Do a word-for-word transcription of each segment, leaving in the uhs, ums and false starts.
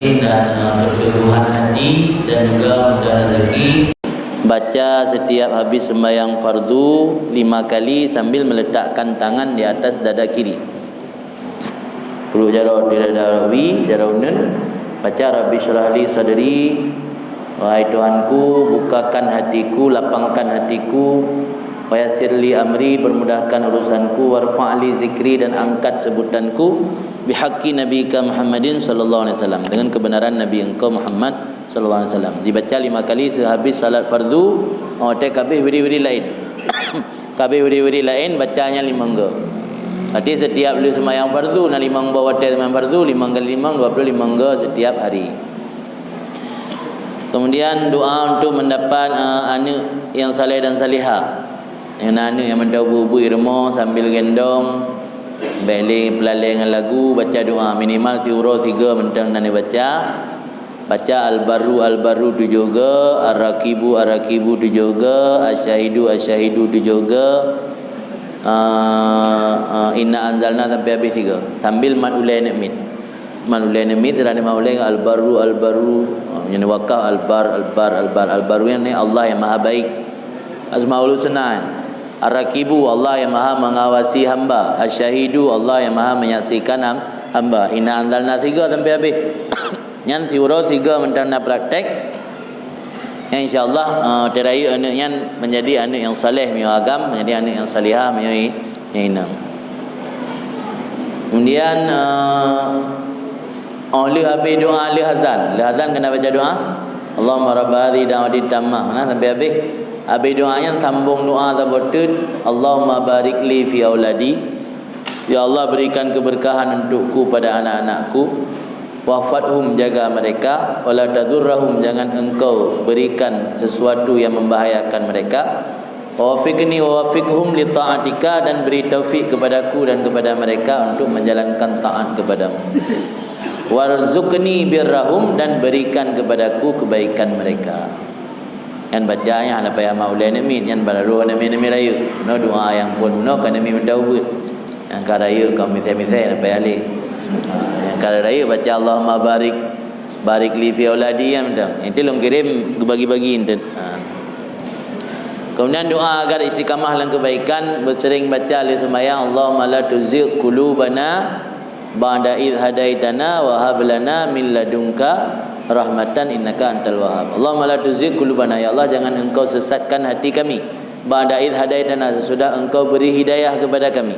dan, eh, keteguhan hati dan juga mudah rezeki. Baca setiap habis sembahyang fardu lima kali sambil meletakkan tangan di atas dada kiri. Puluh jaroe di dada rawi, jaroe uneun. Baca, "Rabbi syrah li sadri," wahai Tuhanku, bukakan hatiku, lapangkan hatiku, "wa yassir li amri," permudahkan urusanku, "warfa' li zikri," dan angkat sebutanku, "bihaqqi nabiyika Muhammadin sallallahu alaihi wasallam," dengan kebenaran Nabi engkau Muhammad sallallahu alaihi wasallam. Dibaca lima kali sehabis salat fardu, oh, watèe ka abéh wirid-wirid laén. Ka abéh wirid-wirid laén, baca nyan limong go. Berarti setiap lheueh sembahyang fardu, na limong boh watèe sembahyang fardu, limong kali limong, dua puluh limong go setiap hari. Kemudian doa untuk mendapat, eh, aneuk yang saleh dan salihah. Nyang na aneuk nyang mantong ubeut-ubeut rumoh sambil gendong, bèk lé peulalé ngon lagu, baca doa minimal siuroe sigoe mantong na neubaca. Baca Al-Barru, Al-Barru tujoh go, Ar-Raqibu, Ar-Raqibu tujoh go, Asy-Syahidu, Asy-Syahidu tujoh go, ah, ah, Inna Anzalna sampai habéh tiga. Sambil mat ulèe neuk miet. Mat ulèe neuk miet, sira mat ulèe Al-Barru, Al-Barru. Ah, nyang wakaf Al-Bar, Al-Bar, Al-Bar. Al-Barru nyan Allah yang Maha Baik. Asmaul Husna. Ar-Raqibu, Allah yang Maha Mengawasi hamba. Asy-Syahidu, Allah yang Maha Menyaksikan ham-, hamba. Inna Anzalna tiga sampai habéh. Nyan siuroe sigoe mantong na praktek. Nyang insya-Allah, eh, teurayeuk aneuk nyan menjadi aneuk yang saleh meunyoe agam, menjadi aneuk yang salihah meunyoe nyang inong. Kemudian, eh, oh, lheueh habéh doa, lheueh azan. Lheueh azan keuneuk baca doa, "Allahumma rabba hadhihi da'wati tammah." Nah, sampai habéh. Habéh doa nyan sambung doa saboh teuk, "Allahumma barik li fi auladi." Ya Allah, berikan keberkahan untukku pada anak-anakku. Wahfadhum, jaga mereka. Wala tadurrahum, jangan Engkau berikan sesuatu yang membahayakan mereka. Wafiqni wawafiqhum li ta'atika, dan beri taufik kepadaku dan kepada mereka untuk menjalankan taat kepadamu. Warzuqni birrahum, dan berikan kepadaku kebaikan mereka. Kan baca nyan hana payah mat ulèe neuk miet, nyan baru neuk miet, neuk miet rayeuk. Meunoe doa nyang phôn meunoe ka neuk miet mantong ubeut. Nyang ka rayeuk ka misai-misai hana payah lé. Ha, nyang ka rayeuk baca Allahumma barik, barik li fi auladi nyan mantong. Nyan lôn kirém geubagi-bagi enteuk. Ha. Kemudian doa agar istiqamah lam kebaikan, beuseuring baca lheueh seumayang, Allahumma la tuzigh qulubana ba'da idz hadaitana wa hab lana min ladunka rahmatan innaka antal wahhab. Allahumma la tuzigh qulubana, ya Allah, jangan Engkau sesatkan hati kami. Ba'da idz hadaitana, sesudah Engkau beri hidayah kepada kami.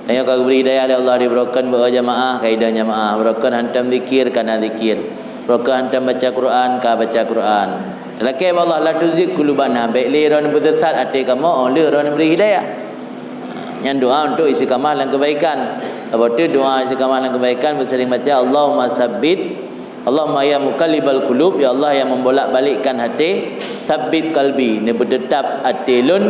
Tanyoe ka geubri hidayah lé Allah, dibarokon beu jamaah, ka idong jamaah, barokon hantom zikir, ka na zikir. Barokon hantom baca Quran, ka baca Quran. Lakèe bak Allah, la tuzigh qulubana, bèk lé droeneuh beuseusat até kamoe, oh lheueh droeneuh bri hidayah. Nyan doa untuk istiqamah lam kebaikan. Lepas tu doa istiqamah lam kebaikan beuseuring baca, Allahumma sabbit, Allahumma ya muqallibal qulub, ya Allah yang membolak-balikkan hati, sabbit qalbi, neupeuteutap até lôn,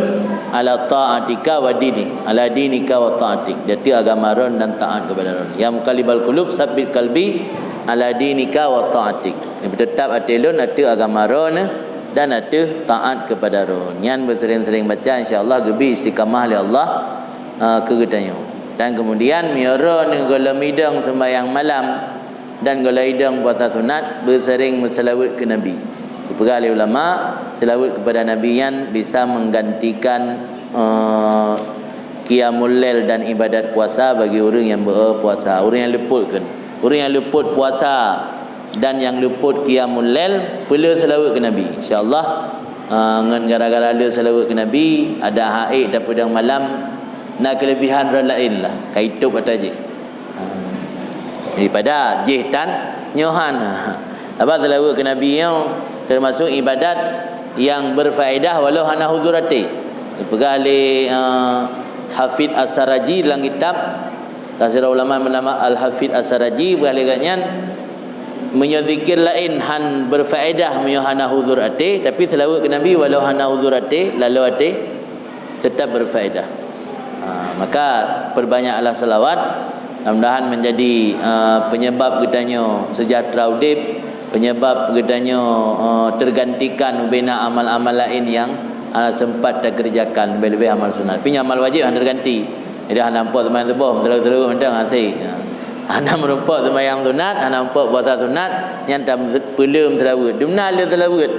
ala ta'atika wa dini, ala dinika wa ta'atik, di ateueh agama droen dan taat kepada droen. Ya muqallibal qulub, sabbit qalbi, ala dinika wa ta'atik, neupeuteutap até lôn ateueh agama droen dan ateueh taat kepada droen. Nyan beuseuring-seuring baca, insya Allah geubri istiqamah lé Allah, eh, keu geutanyoe. Dan kemudian, meunyoe droeneuh gohlom idong seumbahyang malam dan gohlom idong puasa sunat, beuseuring meuseulaweuet keu Nabi. Geupeugah lé ulama, seulaweuet kepada Nabi nyan bisa menggantikan, eh, qiyamul lail dan ibadat puasa bagi ureueng nyang beu puasa, ureueng nyang leupot kheun. Ureueng nyang leupot puasa dan nyang leupot qiyamul lail, peuleueh seulaweuet keu Nabi. Insya Allah, eh, ngon gara-gara le seulaweuet keu Nabi, adak han ék tapeudong malam, na keulebihan droen laén lah, ka itôb atra jih. Ha. Daripada jih tan nyoe han. Sabab seulaweuet keu Nabi nyoe teumasok ibadat nyang berfaedah walau hana huzur até. Dipeugah lé, eh, Hafidz As-Saraji dalam kitab, salah sidroe ulama bernama Al-Hafidz As-Saraji, peugah lé gobnyan, meunyoe zikir laén han berfaedah meunyoe hana huzur até, tapi seulaweuet keu Nabi walau hana huzur até, laloe até, tetap berfaedah. Ha, maka perbanyaklah selawat, mudah-mudahan menjadi, eh, penyebab geutanyoe sejahtera udeb, penyebab geutanyoe, eh, tergantikan ubena amal-amal laén nyang hana sempat takeureujakan, leubeh-leubeh amal sunat. Tapi nyang amal wajéb hana teuganti. Jadi hana amphon seumayang suboh, meuteuleu-teuleu mantong hase. Ha. Hana meurumpok seumayang sunat, hana meurumpok puasa sunat, nyan tam peuleuem seulaweuet. Dumna le seulaweuet.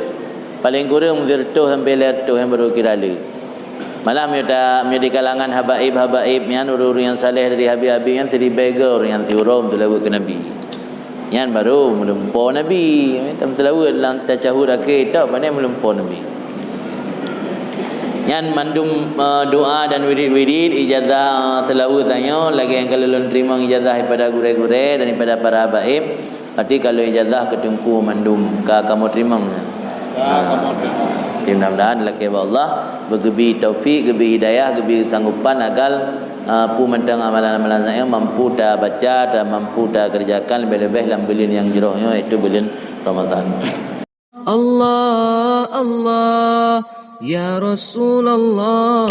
Paléng kureueng sireutôh sampoe lhèe reutôh nyang barô kira le. Malah meunyoe ta, meunyoe di kalangan habaib-habaib nyan, ureueng-ureueng nyang saleh dari habib-habib nyan, siribèe goe ureueng nyang siuroe seulaweuet keu Nabi. Nyan barô meulumpo Nabi. Tam seulaweuet lam tasyahud akhé, tok pandai meulumpo Nabi. Nyan mandum, eh, doa dan wirid-wirid, ijazah, eh, seulaweuet tanyoe, lagèe nyang ka lôn teurimong ijazah daripada gurèe-gurèe, daripada para habaib. Berarti ka lôn ijazah keu Teungku mandum, ka kamoe teurimong. Ka kamoe teurimong. Jadi mudah-mudahan dilakèe bak Allah, beugeubri taufik, geubri hidayah, geubri keusanggopan agar, eh, peue mantong amalan-amalan nyan mampu tabaca, ta mampu takeureujakan leubeh-leubeh lam buleuen nyang jroh nyoe, yaitu buleuen Ramadhan. Allah, Allah, ya Rasulullah.